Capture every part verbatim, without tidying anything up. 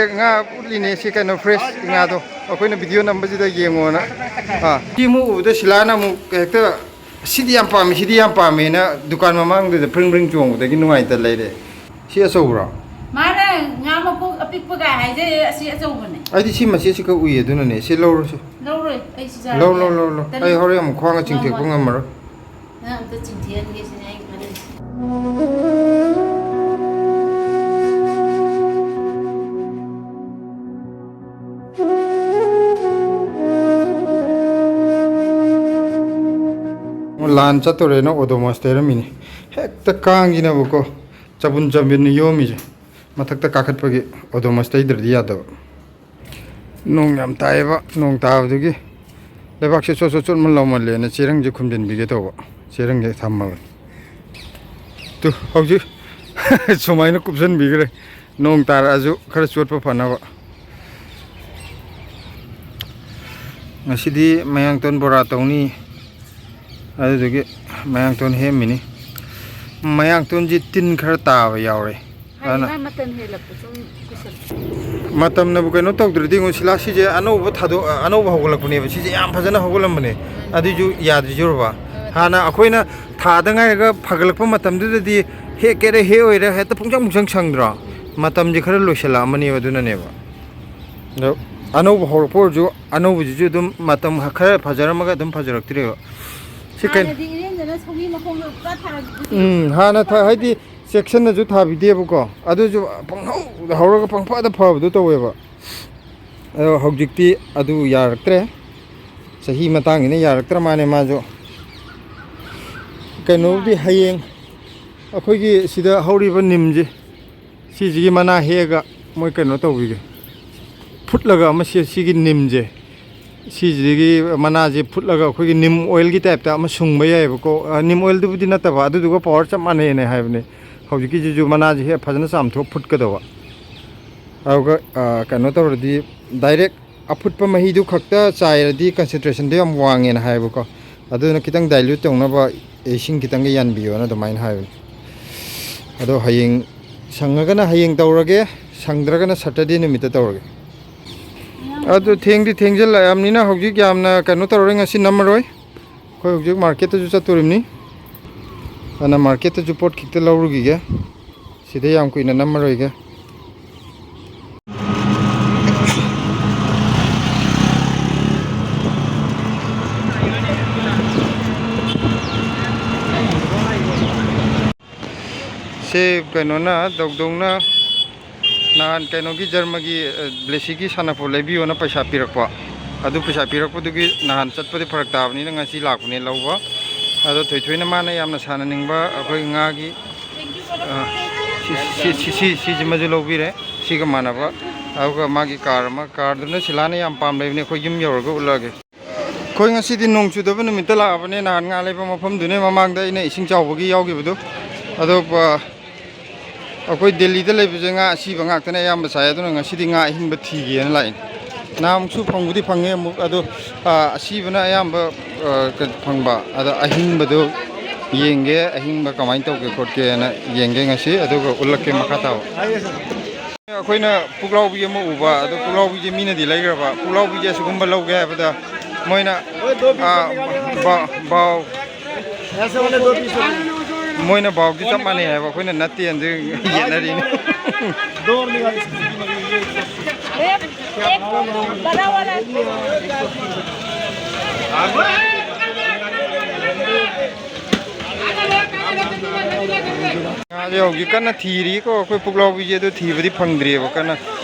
ꯉꯥ ꯎꯠꯂꯤꯅꯦ, ꯁꯤ ꯀꯩꯅꯣ, ꯐ꯭ꯔꯦꯁ ꯉꯥꯗꯣ꯫ ꯑꯩꯈꯣꯏꯅ ꯚꯤꯗꯤꯑꯣ ꯅꯝꯕꯁꯤꯗ ꯌꯦꯡꯉꯣꯅ꯫ ꯑꯥ, ꯁꯤ ꯑꯃꯨꯛ ꯎꯕꯗ ꯁꯤꯂꯥꯅ ꯑꯃꯨꯛ ꯍꯦꯛꯇ "ꯁꯤꯗꯤ ꯌꯥꯝ ꯄꯥꯝꯃꯤ, ꯁꯤꯗꯤ ꯌꯥꯝ ꯄꯥꯝꯃꯦꯅ" ꯗꯨꯀꯥꯟ ꯃꯃꯥꯡꯗꯨꯗ ꯐ꯭ꯔꯤꯡ ꯐ꯭ꯔꯤꯡ ꯆꯣꯡꯕꯗꯒꯤ ꯅꯨꯡꯉꯥꯏꯇ ꯂꯩꯔꯦ꯫ ꯁꯤ ꯑꯆꯧꯕ꯭ꯔꯣ? ꯃꯥꯅ ꯉꯥ ꯃꯀꯣꯛ ꯑꯄꯤꯛꯄꯒ ꯍꯥꯏꯖꯩ, ꯑꯁꯤ ꯑꯆꯧꯕꯅꯦ꯫ ꯑꯩꯗꯤ ꯁꯤ ꯃꯆꯦꯠꯁꯤꯈꯛ ꯎꯏ, ꯑꯗꯨꯅꯅꯦ꯫ ꯁꯤ ꯂꯧꯔꯁꯤ꯫ ꯂꯧꯔꯣꯏ, ꯑꯩ ꯁꯤ ꯆꯥꯔꯒꯦ꯫ ꯂꯧ, ꯂꯧ, ꯂꯧ, ꯂꯧ꯫ ꯇꯜꯂꯤ꯫ ꯑꯩ ꯍꯣꯔꯦꯟ ꯑꯃꯨꯛ ꯈ꯭ꯋꯥꯡꯒ ꯆꯤꯡꯊꯦꯛꯄ ꯉꯝꯃꯣꯏ꯫ ꯉꯝꯃꯔꯣꯏ꯫ ꯅꯪ ꯑꯝꯇ ꯆꯤꯡꯊꯦꯛꯍꯟꯒꯦ ꯁꯤꯅꯦ ꯑꯩ ꯈꯜꯂꯤꯁꯦ꯫ ꯂꯥꯟ ꯆꯠꯇꯣꯔꯦꯅ ꯑꯣꯗꯣꯃꯁ ꯇꯩꯔꯝꯃꯤꯅꯤ꯫ ꯍꯦꯛꯇ ꯀꯥꯡꯁꯤꯅꯕꯀꯣ ꯆꯕꯨꯟ ꯆꯕꯨꯟꯅ ꯌꯣꯝꯃꯤꯁꯦ꯫ ꯃꯊꯛꯇ ꯀꯥꯈꯠꯄꯒꯤ ꯑꯣꯗꯣꯃꯁ ꯇꯩꯗ꯭ꯔꯗꯤ ꯌꯥꯗꯕ꯫ ꯅꯣꯡ ꯌꯥꯝ ꯇꯥꯏꯌꯦꯕ, ꯅꯣꯡ ꯇꯥꯕꯗꯨꯒꯤ ꯂꯩꯕꯥꯛꯁꯦ ꯆꯣꯠ ꯆꯣꯠ ꯆꯣꯠꯃꯟ ꯂꯥꯎꯃꯜꯂꯦꯅ ꯆꯦꯔꯪꯁꯦ ꯈꯨꯝꯖꯤꯟꯕꯤꯒꯦ ꯇꯧꯕ꯫ ꯆꯦꯔꯪꯁꯦ ꯊꯝꯃꯕꯅꯤ꯫ ꯇꯨ, ꯍꯧꯖꯤꯛ ꯁꯨꯃꯥꯏꯅ ꯀꯨꯞꯁꯟꯕꯤꯈ꯭ꯔꯦ꯫ ꯅꯣꯡ ꯇꯥꯔꯛꯑꯁꯨ ꯈꯔ ꯆꯣꯠꯄ ꯐꯅꯕ꯫ ꯉꯁꯤꯗꯤ ꯃꯌꯥꯡꯇꯣꯟ ꯕꯣꯔꯥ ꯇꯧꯅꯤ꯫ ꯑꯗꯨꯗꯨꯒꯤ ꯃꯌꯥꯡꯇꯣꯟ ꯍꯦꯛꯑꯝꯃꯤꯅꯤ꯫ ꯃꯌꯥꯡꯇꯣꯟꯁꯤ ꯇꯤꯟ ꯈꯔ ꯇꯥꯕ ꯌꯥꯎꯔꯦ꯫ ꯍꯥꯏꯗꯤ ꯑꯗꯨꯅ ꯃꯥ ꯃꯇꯝ ꯍꯦꯜꯂꯛꯄ ꯁꯨꯝ ꯀꯨꯏꯁꯜꯂꯛ- ꯃꯇꯝꯅꯕꯨ ꯀꯩꯅꯣ ꯇꯧꯗ꯭ꯔꯗꯤ, ꯌꯦꯡꯉꯣ, ꯁꯤꯂꯥ ꯁꯤꯁꯦ ꯑꯅꯧꯕ ꯊꯥꯗꯣꯛ-, ꯑꯅꯧꯕ ꯍꯧꯒꯠꯂꯛꯄꯅꯦꯕ꯫ ꯁꯤꯁꯦ ꯌꯥꯝ ꯐꯖꯅ ꯍꯧꯒꯠꯂꯝꯕꯅꯦ꯫ ꯎꯝ꯫ ꯑꯗꯨꯏꯁꯨ ꯌꯥꯗ꯭ꯔꯤꯁꯤꯔꯣꯕ? ꯎꯝ꯫ ꯍꯥꯟꯅ ꯑꯩꯈꯣꯏꯅ ꯊꯥꯗ ꯉꯥꯏꯔꯒ ꯐꯒꯠꯂꯛꯄ ꯃꯇꯝꯗꯨꯗꯗꯤ ꯍꯦꯛꯀꯦꯔꯥ ꯍꯦꯛ ꯑꯣꯏꯔꯦ ꯍꯦꯛꯇ ꯄꯨꯡꯆꯪ ꯄꯨꯡꯆꯪ ꯁꯪꯗ꯭ꯔꯣ? ꯃꯇꯝꯁꯦ ꯈꯔ ꯂꯣꯏꯁꯤꯜꯂꯛꯑꯃꯅꯦꯕ ꯑꯗꯨꯅꯅꯦꯕ꯫ ꯑꯗꯣ ꯑꯅꯧꯕ ꯍꯧꯔꯛꯄ ꯑꯣꯏꯔꯁꯨ, ꯑꯅꯧꯕꯁꯤꯁꯨ ꯑꯗꯨꯝ ꯃꯇꯝ ꯈꯔ ꯐꯖꯔꯝꯃꯒ ꯑꯗꯨꯝ ꯐꯖꯔꯛꯇ꯭ꯔꯦꯕ꯫ ꯁꯤ ꯀꯩ- ꯍꯥꯟꯅꯗꯤ ꯏꯔꯦꯟꯖꯅ ꯁꯧꯒꯤ ꯃꯈꯣꯡꯗꯣ ꯄꯨꯔꯥ ꯊꯥꯔꯝꯃꯤꯗꯨꯗꯤ꯫ ꯎꯝ, ꯍꯥꯟꯅ ꯊꯥ-, ꯍꯥꯏꯗꯤ ꯆꯦꯛꯁꯤꯟꯅꯁꯨ ꯊꯥꯕꯤꯗꯦꯕꯀꯣ, ꯑꯗꯨꯁꯨ ꯄꯪꯍꯧꯗ ꯍꯧꯔꯒ ꯄꯪꯐꯗ ꯐꯕꯗꯣ ꯇꯧꯋꯦꯕ꯫ ꯑꯗꯣ ꯍꯧꯖꯤꯛꯇꯤ ꯑꯗꯨ ꯌꯥꯔꯛꯇ꯭ꯔꯦ, ꯆꯍꯤ ꯃꯇꯥꯡꯁꯤꯅ ꯌꯥꯔꯛꯇ꯭ꯔ ꯃꯥꯅꯦ ꯃꯥꯁꯨ꯫ ꯀꯩꯅꯣꯕꯨꯗꯤ ꯍꯌꯦꯡ ꯑꯩꯈꯣꯏꯒꯤ ꯁꯤꯗ ꯍꯧꯔꯤꯕ ꯅꯤꯝꯁꯦ, ꯁꯤꯁꯤꯒꯤ ꯃꯅꯥ ꯍꯦꯛꯑꯒ ꯃꯣꯏ ꯀꯩꯅꯣ ꯇꯧꯕꯤꯒꯦ, ꯐꯨꯠꯂꯒ ꯑꯃ ꯁꯤ-, ꯁꯤꯒꯤ ꯅꯤꯝꯁꯦ, ꯁꯤꯁꯤꯒꯤ ꯃꯅꯥꯁꯦ ꯐꯨꯠꯂꯒ ꯑꯩꯈꯣꯏꯒꯤ ꯅꯤꯝ ꯑꯣꯏꯜꯒꯤ ꯇꯥꯏꯞꯇ ꯑꯃ ꯁꯨꯡꯕ ꯌꯥꯏꯑꯕꯀꯣ꯫ ꯑ, ꯅꯤꯝ ꯑꯣꯏꯜꯗꯨꯕꯨꯗꯤ ꯅꯠꯇꯕ, ꯑꯗꯨꯗꯨꯒ ꯄꯥꯎꯗꯔ ꯆꯞ ꯃꯥꯟꯅꯩꯅ ꯍꯥꯏꯕꯅꯦ꯫ ꯍꯧꯖꯤꯛꯀꯤꯁꯤꯁꯨ ꯃꯅꯥꯁꯦ ꯍꯦꯛ ꯐꯖꯅ ꯆꯥꯝꯊꯣꯛ ꯐꯨꯠꯀꯗꯧꯕ꯫ ꯑꯗꯨꯒ, ꯑ, ꯀꯩꯅꯣ ꯇꯧꯔꯗꯤ, ꯗꯥꯏꯔꯦꯛ ꯑꯐꯨꯠꯄ ꯃꯍꯤꯗꯨ ꯈꯛꯇ ꯆꯥꯏꯔꯗꯤ ꯀꯟꯁꯦꯟꯇ꯭ꯔꯦꯁꯟꯗꯣ ꯌꯥꯝ ꯋꯥꯡꯉꯦꯅ ꯍꯥꯏꯌꯦꯕꯀꯣ꯫ ꯑꯗꯨꯅ ꯈꯤꯇꯪ ꯗꯥꯏꯂ꯭ꯌꯨꯠ ꯇꯧꯅꯕ ꯏꯁꯤꯡ ꯈꯤꯇꯪꯒ ꯌꯥꯟꯕꯤꯌꯣꯅ ꯑꯗꯨꯃꯥꯏꯅ ꯍꯥꯏꯕꯅꯤ꯫ ꯑꯗꯣ ꯍꯌꯦꯡ ꯁꯪꯉꯒꯅ ꯍꯌꯦꯡ ꯇꯧꯔꯒꯦ, ꯁꯪꯗ꯭ꯔꯒꯅ Saturday ꯅꯨꯃꯤꯠꯇ ꯇꯧꯔꯒꯦ꯫ ꯑꯗꯨ ꯊꯦꯡꯗꯤ ꯊꯦꯡꯖꯤꯜꯂꯛꯑꯕꯅꯤꯅ ꯍꯧꯖꯤꯛ ꯌꯥꯝꯅ ꯀꯩꯅꯣ ꯇꯧꯔꯔꯣꯏ, ꯉꯁꯤ ꯅꯝꯃꯔꯣꯏ꯫ ꯑꯩꯈꯣꯏ ꯍꯧꯖꯤꯛ ꯃꯥꯔꯀꯦꯠꯇꯁꯨ ꯆꯠꯇꯣꯔꯤꯕꯅꯤ, ꯑꯗꯨꯅ ꯃꯥꯔꯀꯦꯠꯇꯁꯨ ꯄꯣꯠ ꯈꯤꯇ ꯂꯧꯔꯨꯈꯤꯒꯦ꯫ ꯁꯤꯗ ꯌꯥꯝ ꯀꯨꯏꯅ ꯅꯝꯃꯔꯣꯏꯒꯦ꯫ ꯁꯤ ꯀꯩꯅꯣꯅ, ꯗꯧꯗꯧꯅ ꯅꯍꯥꯟ ꯀꯩꯅꯣꯒꯤ ꯖꯔꯃꯒꯤ, ꯑ, ꯕ꯭ꯂꯦꯁꯤꯒꯤ ꯁꯥꯟꯅꯄꯣꯠ ꯂꯩꯕꯤꯌꯣꯅ ꯄꯩꯁꯥ ꯄꯤꯔꯛꯄ꯫ ꯑꯗꯨ ꯄꯩꯁꯥ ꯄꯤꯔꯛꯄꯗꯨꯒꯤ ꯅꯍꯥꯟ ꯆꯠꯄꯗꯤ ꯐꯔꯛ ꯇꯥꯕꯅꯤꯅ ꯉꯁꯤ ꯂꯥꯛꯄꯅꯦ ꯂꯧꯕ꯫ ꯑꯗꯣ ꯊꯣꯏꯊꯣꯏꯅ ꯃꯥꯅ ꯌꯥꯝꯅ ꯁꯥꯟꯅꯅꯤꯡꯕ ꯑꯩꯈꯣꯏ ꯉꯥꯒꯤ, ꯑ, ꯁꯤ, ꯁꯤ, ꯁꯤ, ꯁꯤ, ꯁꯤꯁꯤꯃꯁꯨ ꯂꯧꯕꯤꯔꯦ꯫ ꯁꯤꯒ ꯃꯥꯟꯅꯕ꯫ ꯑꯗꯨꯒ ꯃꯥꯒꯤ ꯀꯥꯔ ꯑꯃ, ꯀꯥꯔꯗꯨꯅ ꯁꯤꯂꯥꯅ ꯌꯥꯝ ꯄꯥꯝ ꯂꯩꯕꯅꯦ꯫ ꯑꯩꯈꯣꯏ ꯌꯨꯝ ꯌꯧꯔꯒ ꯎꯠꯂꯛꯑꯒꯦ꯫ ꯑꯩꯈꯣꯏ ꯉꯁꯤꯗꯤ ꯅꯣꯡ ꯆꯨꯗꯕ ꯅꯨꯃꯤꯠꯇ ꯂꯥꯛꯑꯕꯅꯦ꯫ ꯅꯍꯥꯟ ꯉꯥ ꯂꯩꯕ ꯃꯐꯝꯗꯨꯅꯦ ꯃꯃꯥꯡꯗ ꯑꯩꯅ ꯏꯁꯤꯡ ꯆꯥꯎꯕꯒꯤ ꯌꯥꯎꯈꯤꯕꯗꯨ꯫ ꯑꯗꯣ, ꯑ, ꯑꯩꯈꯣꯏ ꯗꯦꯜꯂꯤꯗ ꯂꯩꯕꯁꯦ ꯉꯥ ꯑꯁꯤꯕ ꯉꯥꯛꯇꯅꯦ ꯑꯌꯥꯝꯕ ꯆꯥꯏ, ꯑꯗꯨꯅ ꯉꯁꯤꯗꯤ ꯉꯥ ꯑꯍꯤꯡꯕ ꯊꯤꯒꯦꯅ ꯂꯥꯛꯏꯅꯦ꯫ ꯅꯍꯥꯟꯃꯨꯛꯁꯨ ꯐꯪꯕꯨꯗꯤ ꯐꯪꯉꯦ ꯑꯃꯨꯛ, ꯑꯗꯣ, ꯑ, ꯑꯁꯤꯕꯅ ꯑꯌꯥꯝꯕ, ꯑ, ꯀ-, ꯐꯪꯕ, ꯑꯗꯣ ꯑꯍꯤꯡꯕꯗꯣ ꯌꯦꯡꯒꯦ, ꯑꯍꯤꯡꯕ ꯀꯃꯥꯏꯅ ꯇꯧꯒꯦ ꯈꯣꯠꯀꯦꯅ ꯌꯦꯡꯒꯦ ꯉꯁꯤ, ꯑꯗꯨꯒ ꯎꯠꯂꯛꯀꯦ ꯃꯈꯥ ꯇꯥꯕ꯫ ꯑꯩꯈꯣꯏꯅ ꯄꯨꯛꯂꯥꯎꯕꯤ ꯑꯃ ꯎꯕ, ꯑꯗꯣ ꯄꯨꯛꯂꯥꯎꯕꯤꯁꯦ ꯃꯤꯅꯗꯤ ꯂꯩꯈ꯭ꯔꯕ, ꯄꯨꯛꯂꯥꯎꯕꯤꯁꯦ ꯑꯁꯤꯒꯨꯝꯕ ꯂꯧꯒꯦ ꯍꯥꯏꯕꯗ ꯃꯣꯏꯅ, ꯑꯥ, ꯕꯥ-, ꯕꯥꯎ, ꯃꯣꯏꯅ ꯕꯥꯎꯗꯤ ꯆꯞ ꯃꯥꯟꯅꯩ ꯍꯥꯏꯕ, ꯑꯩꯈꯣꯏꯅ ꯅꯠꯇꯦꯅ ꯌꯦꯠꯅꯔꯤꯅꯤ꯫ ꯉꯥꯁꯦ ꯍꯧꯖꯤꯛ ꯀꯟꯅ ꯊꯤꯔꯤꯀꯣ, ꯑꯩꯈꯣꯏ ꯄꯨꯛꯂꯥꯎꯕꯤꯁꯦ, ꯑꯗꯨ ꯊꯤꯕꯗꯤ ꯐꯪꯗ꯭ꯔꯤꯑꯕ꯫ ꯀꯟꯅ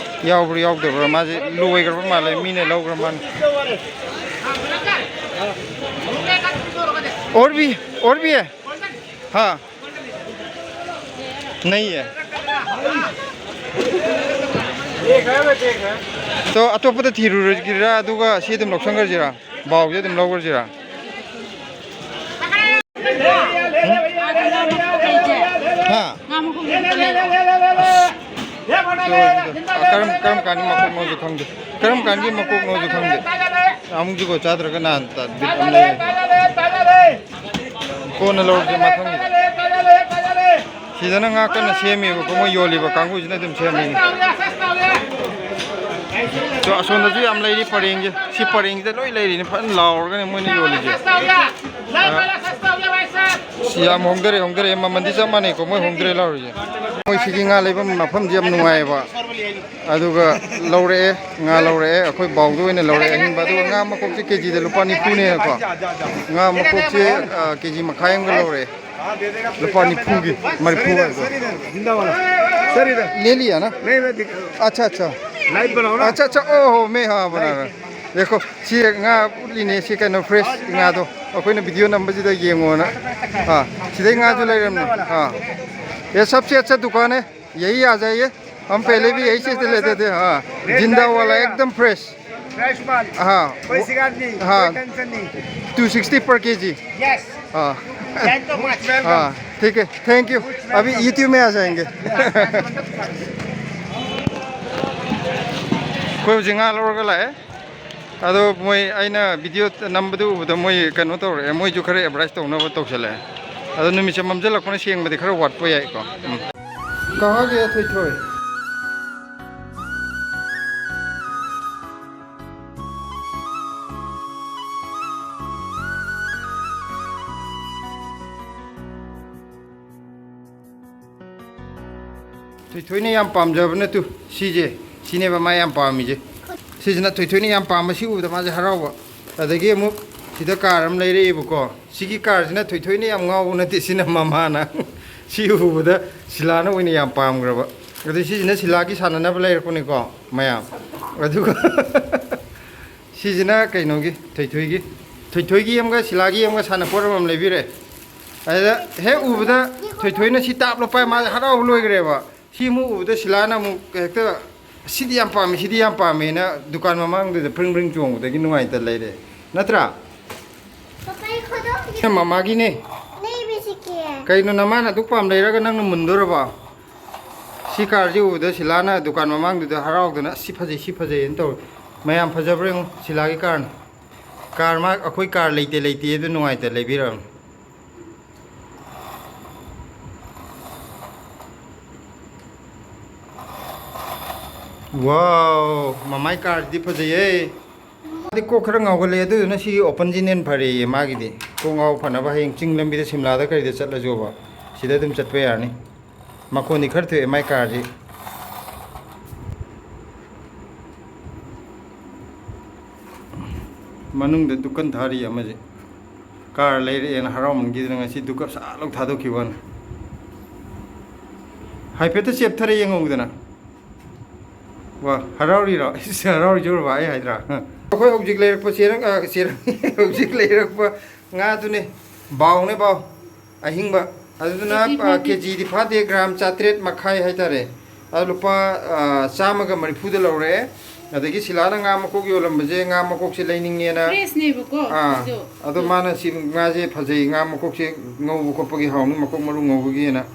ꯌꯥꯎꯕ꯭ꯔꯥ ꯌꯥꯎꯗꯕ꯭ꯔꯥ, ꯃꯥꯁꯦ ꯂꯣꯏꯈ꯭ꯔꯕ ꯃꯥꯜꯂꯦ, ꯃꯤꯅ ꯂꯧꯈ꯭ꯔ ꯃꯥꯜꯂꯦ꯫ और भी, और भी है? हाँ, नहीं है। तो ꯑꯇꯣꯞꯄꯗ ꯊꯤꯔꯨꯔꯁꯤꯔꯥ, ꯑꯗꯨꯒ ꯁꯤ ꯑꯗꯨꯝ ꯂꯧꯁꯟꯈ꯭ꯔꯁꯤꯔꯥ? ꯕꯥꯎꯁꯦ ꯑꯗꯨꯝ ꯂꯧꯈ꯭ꯔꯁꯤꯔꯥ? ꯍꯥ? ꯉꯥ ꯃꯈꯣꯡ ꯈꯛꯇ ꯂꯩꯔꯛꯑꯣ꯫ ꯑꯁ, ꯀꯔꯝ, ꯀꯔꯝ ꯀꯥꯟꯒꯤ ꯃꯀꯣꯛꯅꯣꯁꯨ ꯈꯪꯗꯦ꯫ ꯀꯔꯝ ꯀꯥꯟꯒꯤ ꯃꯀꯣꯛꯅꯣꯁꯨ ꯈꯪꯗꯦ꯫ ꯑꯃꯨꯛꯁꯨꯀꯣ ꯆꯥꯗ꯭ꯔꯒ ꯅꯍꯥꯟ ꯇ-, ꯕꯤꯠ ꯑꯃ ꯂꯩ꯫ ꯀꯣꯟꯅ ꯂꯧꯔꯁꯦ ꯃꯊꯪꯒꯤꯗ꯫ ꯁꯤ ꯁꯤꯗꯅ ꯉꯥ ꯀꯟꯅ ꯁꯦꯝꯃꯤꯕꯀꯣ, ꯃꯣꯏ ꯌꯣꯜꯂꯤꯕ ꯀꯥꯡꯕꯨꯁꯤꯅ ꯑꯗꯨꯝ ꯁꯦꯝꯃꯤ꯫ ꯑꯗꯣ ꯑꯁꯣꯝꯗꯁꯨ ꯌꯥꯝ ꯂꯩꯔꯤ ꯄꯔꯦꯡꯁꯦ꯫ ꯁꯤ ꯄꯔꯦꯡꯁꯤꯗ ꯂꯣꯏ ꯂꯩꯔꯤꯅꯤ, ꯐꯖꯅ ꯂꯥꯎꯔꯒꯅꯦ ꯃꯣꯏꯅ ꯌꯣꯜꯂꯤꯁꯦ꯫ ꯁꯤ ꯌꯥꯝ ꯍꯣꯡꯗꯔꯦ, ꯍꯣꯡꯗꯔꯦ, ꯃꯃꯜꯗꯤ ꯆꯞ ꯃꯥꯟꯅꯩꯀꯣ, ꯃꯣꯏ ꯍꯣꯡꯗꯔꯦ ꯂꯥꯎꯔꯤꯁꯦ꯫ ꯃꯣꯏ ꯁꯤꯒꯤ ꯉꯥ ꯂꯩꯕ ꯃꯐꯝꯁꯦ ꯌꯥꯝ ꯅꯨꯡꯉꯥꯏꯌꯦꯕ꯫ ꯑꯗꯨꯒ ꯂꯧꯔꯛꯑꯦ, ꯉꯥ ꯂꯧꯔꯛꯑꯦ, ꯑꯩꯈꯣꯏ ꯕꯥꯎꯗ ꯑꯣꯏꯅ ꯂꯧꯔꯛꯑꯦ ꯑꯍꯤꯡꯕ꯫ ꯑꯗꯨꯒ ꯉꯥ ꯃꯀꯣꯛꯁꯦ ꯀꯦꯖꯤꯗ ꯂꯨꯄꯥ ꯅꯤꯐꯨꯅꯦꯅꯀꯣ, ꯉꯥ ꯃꯀꯣꯛꯁꯦ, ꯑ, ꯀꯦꯖꯤ ꯃꯈꯥꯏ ꯑꯃꯒ ꯂꯧꯔꯛꯑꯦ꯫ ꯂꯨꯄꯥ ꯅꯤꯐꯨꯒꯤ, ꯃꯔꯤꯐꯨ ꯍꯥꯏꯕꯗꯣ꯫ जिंदा वाला। सर, इधर। ले लिया ना? नहीं, मैं दिख- अच्छा, अच्छा। लाइव बनाओ ना। अच्छा, अच्छा, ओ हो, मैं, हाँ, बना रहा। देखो, ꯁꯤ ꯉꯥ ꯎꯠꯂꯤꯅꯦ, ꯁꯤ ꯀꯩꯅꯣ, fresh ꯉꯥꯗꯣ꯫ ꯑꯩꯈꯣꯏꯅ video ꯅꯝꯕꯁꯤꯗ ꯌꯦꯡꯉꯣꯅ꯫ ꯑꯥ, ꯁꯤꯗꯩ ꯉꯥꯁꯨ ꯂꯩꯔꯝꯅꯦ꯫ ꯑꯥ, ये सबसे अच्छा दुकान है, यही आ जाइए। हम पहले भी यही से लेते थे। हाँ, जिंदा वाला, एकदम fresh। फ्रेश माल। हाँ। कोई शिकायत नहीं, हाँ। कोई टेंशन नहीं। टू सिक्सटी पर केजी। यस। हाँ। Thank you much. हाँ, ठीक है, थैंक यू। अभी YouTube में आ जाएंगे। ꯑꯩꯈꯣꯏ ꯍꯧꯖꯤꯛ ꯉꯥ ꯂꯧꯔꯒ ꯂꯥꯛꯑꯦ꯫ ꯑꯗꯣ ꯃꯣꯏ, ꯑꯩꯅ video ꯅꯝꯕꯗꯨ ꯎꯕꯗ ꯃꯣꯏ ꯀꯩꯅꯣ ꯇꯧꯔꯛꯑꯦ, ꯃꯣꯏꯁꯨ ꯈꯔ advertise ꯇꯧꯅꯕ ꯇꯧꯁꯜꯂꯛꯑꯦ꯫ ꯑꯗꯣ ꯅꯨꯃꯤꯠꯁꯦ ꯃꯝꯁꯤꯜꯂꯛꯄꯅ ꯁꯦꯡꯕꯗꯤ ꯈꯔ ꯋꯥꯠꯄ ꯌꯥꯏꯀꯣ꯫ ꯎꯝ꯫ ꯀꯍꯥ ꯒꯌꯥ ꯊꯣꯏꯊꯣꯏ? ꯊꯣꯏꯊꯣꯏꯅ ꯌꯥꯝ ꯄꯥꯝꯖꯕꯅ ꯇꯨ, ꯁꯤꯁꯦ, ꯁꯤꯅꯦꯕ ꯃꯥ ꯌꯥꯝ ꯄꯥꯝꯃꯤꯁꯦ꯫ ꯁꯤꯁꯤꯅ ꯊꯣꯏꯊꯣꯏꯅ ꯌꯥꯝ ꯄꯥꯝꯕ, ꯁꯤ ꯎꯕꯗ ꯃꯥꯁꯦ ꯍꯔꯥꯎꯕ꯫ ꯑꯗꯒꯤ ꯑꯃꯨꯛ ꯁꯤꯗ car ꯑꯃ ꯂꯩꯔꯛꯑꯦꯕꯀꯣ꯫ ꯁꯤꯒꯤ carꯁꯤꯅ ꯊꯣꯏꯊꯣꯏꯅ ꯌꯥꯝ ꯉꯥꯎꯕ ꯅꯠꯇꯦ, ꯁꯤꯅ ꯃꯃꯥꯅ꯫ ꯁꯤ ꯎꯕꯗ ꯁꯤꯂꯥꯅ ꯑꯣꯏꯅ ꯌꯥꯝ ꯄꯥꯝꯈ꯭ꯔꯕ꯫ ꯑꯗꯨ ꯁꯤꯁꯤꯅ ꯁꯤꯂꯥꯒꯤ ꯁꯥꯟꯅꯅꯕ ꯂꯩꯔꯛꯄꯅꯤꯀꯣ ꯃꯌꯥꯝ꯫ ꯑꯗꯨꯒ ꯁꯤꯁꯤꯅ ꯀꯩꯅꯣꯒꯤ, ꯊꯣꯏꯊꯣꯏꯒꯤ꯫ ꯊꯣꯏꯊꯣꯏꯒꯤ ꯑꯃꯒ ꯁꯤꯂꯥꯒꯤ ꯑꯃꯒ ꯁꯥꯟꯅꯄꯣꯠ ꯑꯃꯃꯝ ꯂꯩꯕꯤꯔꯛꯑꯦ꯫ ꯑꯗꯨꯗ ꯍꯦꯛ ꯎꯕꯗ ꯊꯣꯏꯊꯣꯏꯅ ꯁꯤ ꯇꯥꯞ ꯂꯨꯄꯥ ꯃꯥꯁꯦ ꯍꯔꯥꯎꯕ ꯂꯣꯏꯈ꯭ꯔꯦꯕ꯫ ꯁꯤ ꯑꯃꯨꯛ ꯎꯕꯗ ꯁꯤꯂꯥꯅ ꯑꯃꯨꯛ ꯍꯦꯛꯇ "ꯁꯤꯗꯤ ꯌꯥꯝ ꯄꯥꯝꯃꯤ, ꯁꯤꯗꯤ ꯌꯥꯝ ꯄꯥꯝꯃꯦꯅ" ꯗꯨꯀꯥꯟ ꯃꯃꯥꯡꯗꯨꯗ ꯄ꯭ꯔꯤꯡ ꯄ꯭ꯔꯤꯡ ꯆꯣꯡꯕꯗꯒꯤ ꯅꯨꯡꯉꯥꯏꯇ ꯂꯩꯔꯦ꯫ ꯅꯠꯇ꯭ꯔꯥ? ꯄꯄꯥ, ये खोदो। ꯁꯤꯅ ꯃꯃꯥꯒꯤꯅꯦ꯫ नहीं, बेबी की है। ꯀꯩꯅꯣ ꯅꯃꯥꯅ ꯑꯗꯨꯛ ꯄꯥꯝ ꯂꯩꯔꯒ ꯅꯪꯅ ꯃꯨꯟꯗꯣꯔꯕ? ꯁꯤ carꯁꯤ ꯎꯕꯗ ꯁꯤꯂꯥꯅ ꯗꯨꯀꯥꯟ ꯃꯃꯥꯡꯗꯨꯗ ꯍꯔꯥꯎꯗꯅ "ꯑꯁ, ꯁꯤ ꯐꯖꯩ, ꯁꯤ ꯐꯖꯩꯅ" ꯇꯧꯔꯦ꯫ ꯃꯌꯥꯝ, ꯐꯖꯕ꯭ꯔꯥ ꯌꯦꯡꯉꯨ, ꯁꯤꯂꯥꯒꯤ carꯅꯤ꯫ Car ꯃꯥ, ꯑꯩꯈꯣꯏ car ꯂꯩꯇꯦ ꯂꯩꯇꯦ ꯑꯗꯨ ꯅꯨꯡꯉꯥꯏꯇ ꯂꯩꯕꯤꯔꯕꯅꯤ꯫ ꯋꯥꯎ, ꯃꯃꯥꯏ ꯀꯥꯔꯁꯤꯗꯤ ꯐꯖꯩꯌꯦ꯫ ꯃꯥꯗꯤ ꯀꯣꯛ ꯈꯔ ꯉꯥꯎꯒꯜꯂꯦ, ꯑꯗꯨꯗꯨꯅ ꯁꯤꯒꯤ open ꯁꯤꯅ ꯍꯦꯟꯅ ꯐꯔꯦꯌꯦ ꯃꯥꯒꯤꯗꯤ꯫ ꯀꯣꯛ ꯉꯥꯎ ꯐꯅꯕ ꯍꯌꯦꯡ ꯆꯤꯡ ꯂꯝꯕꯤꯗ, ꯁꯤꯝꯂꯥꯗ ꯀꯔꯤꯗ ꯆꯠꯂꯁꯨꯕ, ꯁꯤꯗ ꯑꯗꯨꯝ ꯆꯠꯄ ꯌꯥꯔꯅꯤ꯫ ꯃꯈꯣꯟꯗꯤ ꯈꯔ ꯊꯣꯛꯑꯦ ꯃꯥꯏ ꯀꯥꯔꯁꯤ꯫ ꯃꯅꯨꯡꯗ ꯗꯨꯀꯥꯟ ꯊꯥꯔꯤ ꯑꯃꯁꯦ꯫ ꯀꯥꯔ ꯂꯩꯔꯛꯑꯦꯅ ꯍꯔꯥꯎꯃꯟꯈꯤꯗꯅ ꯉꯁꯤ ꯗꯨꯀꯞ ꯁꯥ ꯂꯧ ꯊꯥꯗꯣꯛꯈꯤꯕ ꯋꯥꯅꯤ꯫ ꯍꯥꯏꯐꯦꯠꯇ ꯆꯦꯞꯊꯔ ꯌꯦꯡꯍꯧꯗꯅ꯫ ꯋꯥ, ꯍꯔꯥꯎꯔꯤꯔꯣ? ꯏꯁ, ꯍꯔꯥꯎꯔꯤꯁꯦ ꯎꯔꯕ ꯑꯩ ꯍꯥꯏꯗ꯭ꯔꯥ? ꯑꯩꯈꯣꯏ ꯍꯧꯖꯤꯛ ꯂꯩꯔꯛꯄ ꯆꯦꯔꯪ, ꯑ, ꯆꯦꯔꯪ, ꯍꯧꯖꯤꯛ ꯂꯩꯔꯛꯄ ꯉꯥꯗꯨꯅꯦ꯫ ꯕꯥꯎꯅꯦ, ꯕꯥꯎ꯫ ꯑꯍꯤꯡꯕ꯫ ꯑꯗꯨꯗꯨꯅ, ꯀꯦꯖꯤ ꯑ, ꯐꯥꯗꯦ꯫ ꯀꯦꯖꯤꯗꯤ ꯐꯥꯗꯦ, ꯒ꯭ꯔꯥꯝ ꯆꯥꯇ꯭ꯔꯦꯠ ꯃꯈꯥꯏ ꯍꯥꯏꯇꯥꯔꯦ꯫ ꯑꯗꯨ ꯂꯨꯄꯥ, ꯑ, ꯆꯥꯝꯃꯒ ꯃꯔꯤꯐꯨꯗ ꯂꯧꯔꯦ꯫ ꯑꯗꯒꯤ ꯁꯤꯂꯥꯅ ꯉꯥ ꯃꯀꯣꯛ ꯌꯣꯜꯂꯝꯕꯁꯦ, ꯉꯥ ꯃꯀꯣꯛꯁꯦ ꯂꯩꯅꯤꯡꯉꯦꯅ꯫ ꯐ꯭ꯔꯦꯁꯅꯦꯕꯀꯣ, ꯑꯥ, ꯁꯤꯁꯨ꯫ ꯑꯗꯣ ꯃꯥꯅ ꯁꯤ ꯉꯥꯁꯦ ꯐꯖꯩ, ꯉꯥ ꯃꯀꯣꯛꯁꯦ ꯉꯧꯕ ꯈꯣꯠꯄꯒꯤ ꯍꯥꯎꯅꯤ, ꯃꯀꯣꯛ ꯃꯔꯨ ꯉꯧꯕꯒꯤꯅ꯫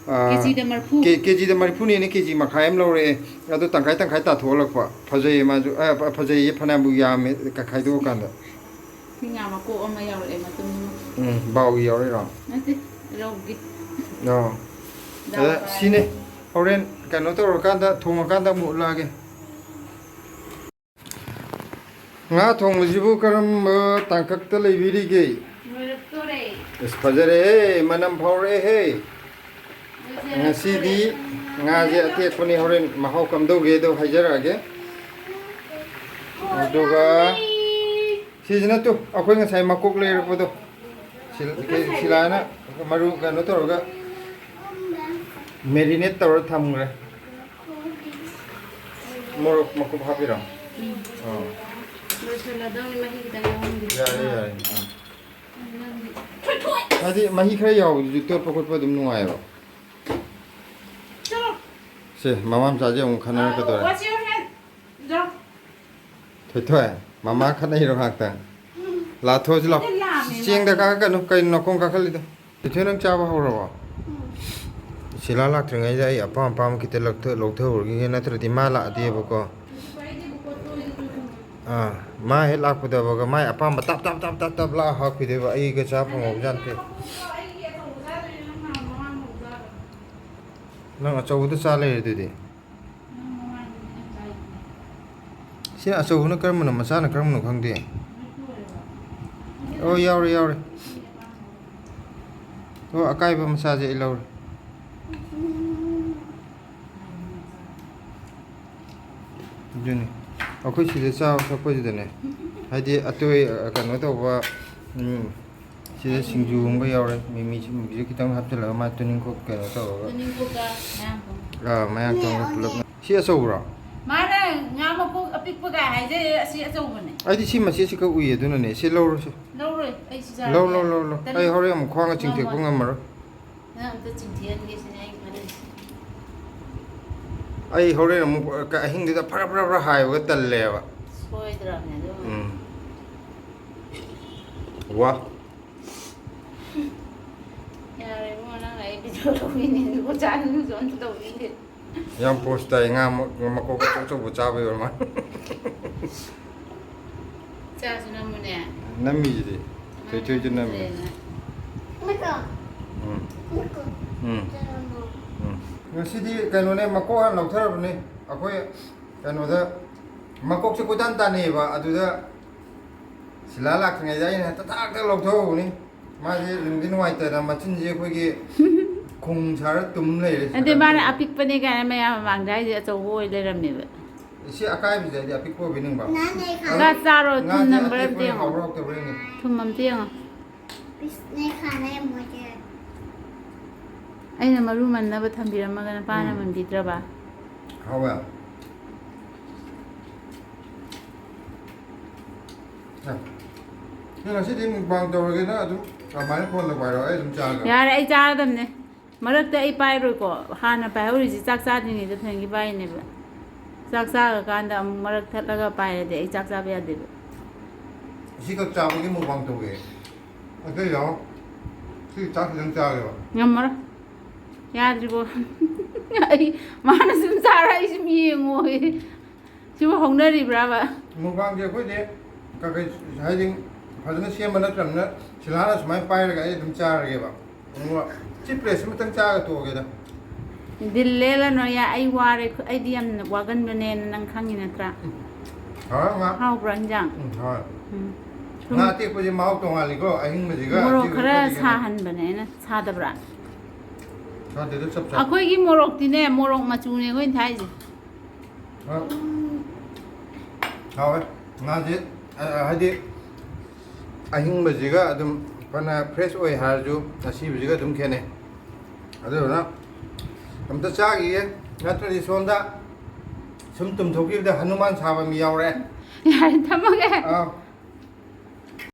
ꯑꯥ, ꯀꯦꯖꯤꯗ ꯃꯔꯤꯐꯨ꯫ ꯀꯦ-, ꯀꯦꯖꯤꯗ ꯃꯔꯤꯐꯨꯅꯦꯅ ꯀꯦꯖꯤ ꯃꯈꯥꯏ ꯑꯃ ꯂꯧꯔꯛꯑꯦ꯫ ꯑꯗꯣ ꯇꯪꯈꯥꯏ ꯇꯪꯈꯥꯏ ꯇꯥꯊꯣꯛꯍꯜꯂꯛꯄ꯫ ꯐꯖꯩꯌꯦ ꯃꯥꯁꯨ, ꯑ, ꯐ-, ꯐꯖꯩꯌꯦ, ꯐꯅꯌꯥꯝꯕꯨ ꯌꯥꯝꯃꯦ ꯈ-, ꯈꯥꯏꯗꯣꯛꯑꯀꯥꯟꯗ꯫ ꯁꯤ ꯉꯥ ꯃꯀꯣꯛ ꯑꯃ ꯌꯥꯎꯔꯛꯑꯦ ꯃꯇꯨꯝ ꯑꯃ꯫ ꯎꯝ, ꯕꯥꯎꯒꯤ ꯌꯥꯎꯔꯛꯏꯔꯣ? ꯅꯠꯇꯦ, ꯔꯧꯒꯤ꯫ ꯑꯣ꯫ ꯗꯥꯎ ꯑꯗ ꯍꯥꯏꯔꯦ꯫ ꯁꯤꯅꯦ, ꯍꯣꯔꯦꯟ ꯀꯩꯅꯣ ꯇꯧꯔꯀꯥꯟꯗ, ꯊꯣꯡꯉꯀꯥꯟꯗ ꯑꯃꯨꯛ ꯎꯠꯂꯛꯑꯒꯦ꯫ ꯉꯥ ꯊꯣꯡꯕꯁꯤꯕꯨ ꯀꯔꯝꯕ ꯇꯥꯡꯀꯛꯇ ꯂꯩꯕꯤꯔꯤꯒꯦ? ꯂꯣꯏꯔꯛꯇꯣꯔꯦ꯫ ꯑꯁ, ꯐꯖꯔꯦꯍꯦ, ꯃꯅꯝ ꯐꯥꯎꯔꯛꯑꯦꯍꯦ꯫ ꯂꯣꯏꯖꯔꯛꯇꯣꯔꯦ꯫ ꯉꯁꯤꯗꯤ ꯉꯥꯁꯦ ꯑꯇꯦꯛꯄꯅꯤ, ꯍꯣꯔꯦꯟ ꯃꯍꯥꯎ ꯀꯝꯗꯧꯒꯦꯗꯣ ꯍꯥꯏꯖꯔꯛꯑꯒꯦ꯫ ꯑꯗꯨꯒ ꯁꯤꯁꯤꯅ ꯇꯨ, ꯑꯩꯈꯣꯏ ꯉꯁꯥꯏ ꯃꯀꯣꯛ ꯂꯩꯔꯛꯄꯗꯣ꯫ ꯁꯤꯜ-, ꯁꯤꯂꯥꯅ ꯃꯔꯨ ꯀꯩꯅꯣ ꯇꯧꯔꯒ marinate ꯇꯧꯔ ꯊꯝꯈ꯭ꯔꯦ꯫ ꯃꯣꯔꯣꯛ ꯃꯀꯨꯞ ꯍꯥꯞꯄꯤꯔꯣ? ꯎꯝ꯫ ꯑꯥ꯫ ꯂꯣꯏꯁꯤꯜꯂꯗꯧꯅꯤ, ꯃꯍꯤ ꯈꯤꯇꯪ ꯌꯥꯎꯍꯟꯒꯦ꯫ ꯌꯥꯔꯦ, ꯌꯥꯔꯦ꯫ ꯑꯥ꯫ ꯅꯪꯗꯤ꯫ ꯍꯥꯏꯗꯤ ꯃꯍꯤ ꯈꯔ ꯌꯥꯎꯕꯗꯨꯁꯨ ꯇꯣꯠꯄ ꯈꯣꯠꯄ ꯑꯗꯨꯝ ꯅꯨꯡꯉꯥꯏꯌꯦꯕ꯫ ꯆꯠꯂꯣ꯫ ꯁꯦ, ꯃꯃꯥ ꯃꯆꯥꯁꯦ ꯑꯃꯨꯛ ꯈꯠꯅꯔꯛꯀꯗꯧꯔꯦ꯫ Wash your hand. ꯖꯥꯎ꯫ ꯊꯣꯏꯊꯣꯏ, ꯃꯃꯥ ꯈꯠꯅꯩꯔꯣ ꯉꯥꯛꯇ? ꯂꯥꯊꯣꯛꯑꯁꯤ ꯂꯥꯎ꯫ ꯑꯩꯗꯤ ꯂꯥꯝꯃꯦ, ꯆꯦꯡꯗ ꯃꯥꯗꯤ꯫ ꯀꯥꯈꯠꯀꯅꯨ, ꯀꯩꯅꯣ ꯅꯈꯣꯡ ꯀꯥꯈꯠꯂꯤꯗꯣ? ꯊꯣꯏꯊꯣꯏ, ꯅꯪ ꯆꯥꯕ ꯍꯧꯔꯕꯣ? ꯎꯝ꯫ ꯁꯤꯂꯥ ꯂꯥꯛꯇ꯭ꯔꯤꯉꯩꯗ ꯑꯩ ꯑꯄꯥꯝ ꯑꯄꯥꯝꯕ ꯈꯤꯇ ꯂꯧꯊ-, ꯂꯧꯊꯍꯧꯔꯒꯦ, ꯅꯠꯇ꯭ꯔꯗꯤ ꯃꯥ ꯂꯥꯛꯑꯗꯤꯕꯀꯣ꯫ ꯑꯥ, ꯃꯥ ꯍꯦꯛ ꯂꯥꯛꯄꯗꯕꯒ ꯃꯥꯏ ꯑꯄꯥꯝꯕ ꯇꯞ ꯇꯞ ꯇꯞ ꯇꯞ ꯇꯞ ꯂꯥꯛꯑ ꯍꯥꯞꯈꯤꯗꯣꯏꯕ, ꯑꯩꯒ ꯆꯥ ꯐꯪꯍꯧꯕꯖꯥꯠ ꯅꯠꯇꯦ꯫ ꯅꯪ ꯑꯆꯧꯕꯗ ꯆꯥ ꯂꯩꯔꯦ ꯑꯗꯨꯗꯤ꯫ ꯁꯤ ꯑꯆꯧꯕꯅ ꯀꯔꯝꯕꯅꯣ, ꯃꯆꯥꯅ ꯀꯔꯝꯕꯅꯣ ꯈꯪꯗꯦ꯫ ꯑꯣ, ꯌꯥꯎꯔꯦ, ꯌꯥꯎꯔꯦ꯫ ꯑꯣ, ꯑꯀꯥꯏꯕ ꯃꯆꯥꯁꯦ ꯑꯩ ꯂꯧꯔꯦ꯫ ꯑꯗꯨꯅꯤ꯫ ꯑꯩꯈꯣꯏ ꯁꯤꯗ ꯆꯥꯕ ꯊꯛꯄꯁꯤꯗꯅꯦ, ꯍꯥꯏꯗꯤ ꯑꯇꯣꯏ, ꯀꯩꯅꯣ ꯇꯧꯕ, ꯎꯝ, ꯁꯤꯗ ꯁꯤꯡꯖꯨꯒꯨꯝꯕ ꯌꯥꯎꯔꯦ, ꯃꯤꯃꯤ ꯁꯤꯡꯖꯨꯁꯦ ꯈꯤꯇꯪ ꯍꯥꯞꯆꯤꯜꯂꯒ, ꯃꯥ ꯇꯨꯅꯤꯡꯈꯣꯛ ꯀꯩꯅꯣ ꯇꯧꯔꯒ꯫ ꯇꯨꯅꯤꯡꯈꯣꯛꯀ ꯃꯌꯥꯡ ꯇꯣꯟ꯫ ꯑꯥ, ꯃꯌꯥꯡ ꯇꯣꯟꯒ ꯄꯨꯂꯞꯅ꯫ ꯁꯤ ꯑꯆꯧꯕ꯭ꯔꯣ? ꯃꯥꯅ ꯉꯥ ꯃꯀꯣꯛ ꯑꯄꯤꯛꯄꯒ ꯍꯥꯏꯖꯩ, ꯑꯁꯤ ꯑꯆꯧꯕꯅꯦ꯫ ꯑꯩꯗꯤ ꯁꯤ ꯃꯆꯦꯠꯁꯤꯈꯛ ꯎꯏ, ꯑꯗꯨꯅꯅꯦ꯫ ꯁꯤ ꯂꯧꯔꯁꯤ꯫ ꯂꯧꯔꯣꯏ, ꯑꯩ ꯁꯤ ꯆꯥꯔꯒꯦ꯫ ꯂꯧ, ꯂꯧ, ꯂꯧ, ꯂꯧ꯫ ꯇꯅꯤꯡ-꯫ ꯑꯩ ꯍꯣꯔꯦꯟ ꯑꯃꯨꯛ ꯈ꯭ꯋꯥꯡꯒ ꯆꯤꯡꯊꯦꯛꯄ ꯉꯝꯃꯣꯏ꯫ ꯉꯝꯃꯔꯣꯏ꯫ ꯅꯪ ꯑꯝꯇ ꯆꯤꯡꯊꯦꯛꯍꯟꯒꯦ ꯁꯤꯅꯦ ꯑꯩ ꯈꯜꯂꯤꯁꯦ꯫ ꯑꯩ ꯍꯣꯔꯦꯟ ꯑꯃꯨꯛ, ꯑ, ꯑꯍꯤꯡꯗꯨꯗ ꯐꯔ ꯐꯔ ꯐꯔ ꯍꯥꯏꯕꯒ ꯇꯜꯂꯦꯕ꯫ ꯁꯣꯏꯗ꯭ꯔꯕꯅꯦ ꯑꯗꯨ꯫ ꯎꯝ꯫ ꯋꯥ꯫ ꯌꯥꯔꯦ ꯏꯕꯨꯡꯉꯣ, ꯅꯪꯅ ꯑꯩ video ꯂꯧꯕꯤꯅꯦ, ꯑꯗꯨꯒ ꯆꯥꯅꯤꯡꯕꯁꯨ ꯑꯝꯇ ꯇꯧꯕꯤꯗꯦ꯫ ꯌꯥꯝ ꯄꯣꯁ ꯇꯥꯏ, ꯉꯥ ꯃ-, ꯃꯀꯣꯛ ꯑꯆꯧ ꯑꯆꯧꯕ ꯆꯥꯕꯩ ꯑꯣꯏꯔ ꯃꯥꯜꯂꯦ꯫ ꯆꯥꯁꯨ ꯅꯝꯃꯨꯅꯦ꯫ ꯅꯝꯃꯤꯁꯤꯗꯤ꯫ ꯊꯣꯏ ꯊꯣꯏꯁꯨ ꯅꯝꯃꯤ꯫ ꯅꯠꯇ꯭ꯔꯦꯅ꯫ ꯎꯝ꯫ ꯎꯝ꯫ ꯎꯝ꯫ ꯉꯁꯤꯗꯤ ꯀꯩꯅꯣꯅꯦ, ꯃꯀꯣꯛ ꯍꯥꯟꯅ ꯂꯧꯊꯔꯕꯅꯦ꯫ ꯑꯩꯈꯣꯏ ꯀꯩꯅꯣꯗ ꯃꯀꯣꯛꯁꯦ ꯀꯣꯏꯇꯥꯟ ꯇꯥꯟꯅꯩꯌꯦꯕ, ꯑꯗꯨꯗ ꯁꯤꯂꯥ ꯂꯥꯛꯇ꯭ꯔꯤꯉꯩꯗ ꯑꯩꯅ ꯍꯦꯛꯇ ꯊꯥꯛ ꯊꯥꯛ ꯂꯧꯊꯣꯛꯍꯧꯕꯅꯤ꯫ ꯃꯥꯁꯦ ꯅꯨꯡꯗꯤ ꯅꯨꯡꯉꯥꯏꯇꯅ ꯃꯆꯤꯟꯁꯦ ꯑꯩꯈꯣꯏꯒꯤ ꯈꯣꯡ ꯁꯥꯔ ꯇꯨꯝ ꯂꯩꯔꯦ꯫ ꯅꯠꯇꯦ, ꯃꯥꯅ ꯑꯄꯤꯛꯄꯅꯦ ꯀꯥꯏꯅ ꯃꯌꯥꯝ ꯃꯃꯥꯡꯗ ꯍꯥꯏꯁꯦ ꯑꯆꯧꯕ ꯑꯣꯏ ꯂꯩꯔꯝꯃꯦꯕ꯫ ꯁꯤ ꯑꯀꯥꯏꯕꯁꯦ ꯑꯩꯗꯤ ꯑꯄꯤꯛꯄ ꯑꯣꯏꯕꯩ ꯅꯤꯡꯕ꯫ ꯉꯥ ꯆꯥꯔꯣ, ꯊꯨꯝ ꯉꯥꯁꯦ ꯅꯝꯕꯔ ꯑꯝꯇ ꯑꯇꯦꯛꯄꯅ ꯌꯦꯡꯉꯣ꯫ ꯍꯥꯎꯕ꯭ꯔꯥ ꯍꯥꯎꯇꯕ꯭ꯔꯥ ꯌꯦꯡꯒꯦ꯫ ꯊꯨꯝ ꯑꯝꯇ ꯌꯦꯡꯉꯣ꯫ ꯑꯩꯅ ꯃꯔꯨ ꯃꯟꯅꯕ ꯊꯝꯕꯤꯔꯝꯃꯒ ꯅꯄꯥꯅ ꯎꯝ꯫ ꯃꯟꯕꯤꯗ꯭ꯔꯕ? ꯍꯥꯎꯋꯦ꯫ ꯑꯦ, ꯅꯪ ꯉꯁꯤꯗꯤ mukbang ꯇꯧꯔꯒꯦ, ꯅꯪ ꯑꯗꯨꯝ ꯑꯗꯨꯃꯥꯏꯅ phone ꯗ ꯄꯥꯏꯔꯣ, ꯑꯩ ꯑꯗꯨꯝ ꯆꯥꯔꯒꯦ꯫ ꯌꯥꯔꯦ, ꯑꯩ ꯆꯥꯔꯗꯝꯅꯦ꯫ ꯃꯔꯛꯇ ꯑꯩ ꯄꯥꯏꯔꯣꯏꯀꯣ꯫ ꯍꯥꯟꯅ ꯄꯥꯏꯍꯧꯔꯤꯁꯦ ꯆꯥꯛ ꯆꯥꯗ꯭ꯔꯤꯉꯩꯗ ꯊꯣꯏꯅꯒꯤ ꯄꯥꯏꯔꯤꯅꯦꯕ꯫ ꯆꯥꯛ ꯆꯥꯔꯀꯥꯟꯗ ꯑꯃꯨꯛ ꯃꯔꯛ ꯊꯠꯂꯒ ꯄꯥꯏꯔꯗꯤ ꯑꯩ ꯆꯥꯛ ꯆꯥꯕ ꯌꯥꯗꯦꯕ꯫ ꯁꯤꯈꯛ ꯆꯥꯕꯒꯤ mukbang ꯇꯧꯒꯦ꯫ ꯑꯇꯩ ꯌꯥꯎ꯫ ꯁꯤ ꯆꯥꯛ ꯈꯤꯇꯪ ꯆꯥꯒꯦꯕ꯫ ꯉꯝꯃꯔꯣꯏ꯫ ꯌꯥꯗ꯭ꯔꯤꯕꯣ? ꯑꯩ, ꯃꯥꯅ ꯁꯨꯝ ꯆꯥꯔ ꯑꯩ ꯁꯨꯝ ꯌꯦꯡꯉꯣ꯫ ꯁꯤꯕꯨ ꯍꯧꯅꯔꯤꯕ꯭ꯔꯥꯕ? Mukbang ꯁꯦ ꯑꯩꯈꯣꯏꯗꯤ ꯀꯩꯀꯩ ꯍꯥꯏꯗꯤ ꯐꯖꯅ ꯁꯦꯝꯕ ꯅꯠꯇ꯭ꯔꯕꯅꯤꯅ ꯁꯤꯂꯥꯅ ꯁꯨꯃꯥꯏꯅ ꯄꯥꯏꯔꯒ ꯑꯩ ꯑꯗꯨꯝ ꯆꯥꯔꯒꯦꯕ꯫ ꯑꯗꯨꯒ ꯁꯤ plate ꯁꯤꯃꯇꯪ ꯆꯥꯔꯒ ꯇꯣꯛꯑꯒꯦꯗ꯫ ꯗꯤꯜ ꯂꯦꯜꯂꯅꯨ, ꯌꯥ-, ꯑꯩ ꯋꯥꯔꯦ, ꯑꯩꯗꯤ ꯌꯥꯝꯅ ꯋꯥꯒꯟꯕꯅꯦꯅ ꯅꯪ ꯈꯪꯉꯤ ꯅꯠꯇ꯭ꯔꯥ? ꯎꯝ꯫ ꯍꯥꯎꯔꯦ ꯉꯥ꯫ ꯍꯥꯎꯕ꯭ꯔꯥ ꯏꯟꯖꯥꯡ? ꯎꯝ, ꯍꯥꯎꯔꯦ꯫ ꯎꯝ꯫ ꯁꯨꯝ ꯉꯥ ꯑꯇꯦꯛꯄꯁꯦ ꯃꯍꯥꯎ ꯇꯣꯡꯉꯥꯜꯂꯤꯀꯣ, ꯑꯍꯤꯡꯕꯁꯤꯒ ꯃꯣꯔꯣꯛ ꯑꯇꯦꯛꯄ ꯈꯔ ꯈꯔꯗꯤ ꯈꯦꯠꯅꯩ꯫ ꯁꯥꯍꯟꯕꯅꯦ ꯑꯩꯅ꯫ ꯁꯥꯗꯕ꯭ꯔꯥ? ꯁꯥꯗꯦꯗ, ꯆꯞ ꯆꯥꯏ꯫ ꯑꯩꯈꯣꯏꯒꯤ ꯃꯣꯔꯣꯛꯇꯤꯅꯦ, ꯃꯣꯔꯣꯛ ꯃꯆꯨꯅꯦ ꯑꯩꯈꯣꯏꯅ ꯊꯥꯛꯏꯁꯦ꯫ ꯑ, ꯍꯥꯎꯋꯦ꯫ ꯉꯥꯁꯦ, ꯑ, ꯍꯥꯏꯗꯤ ꯑꯍꯤꯡꯕꯁꯤꯒ ꯑꯗꯨꯝ ꯐꯅ fresh ꯑꯣꯏ ꯍꯥꯏꯔꯁꯨ ꯑꯁꯤꯕꯁꯤꯒ ꯑꯗꯨꯝ ꯈꯦꯠꯅꯩ꯫ ꯑꯗꯨꯗꯨꯅ ꯑꯝꯇ ꯆꯥꯈꯤꯒꯦ, ꯅꯠꯇ꯭ꯔꯗꯤ ꯁꯣꯝꯗ ꯁꯨꯝ ꯇꯨꯝꯊꯣꯛꯈꯤꯕꯗ ꯍꯅꯨꯃꯥꯟ ꯁꯥꯕ ꯃꯤ ꯌꯥꯎꯔꯦ꯫ ꯌꯥꯔꯦ, ꯊꯝꯃꯒꯦ꯫ ꯑꯥ꯫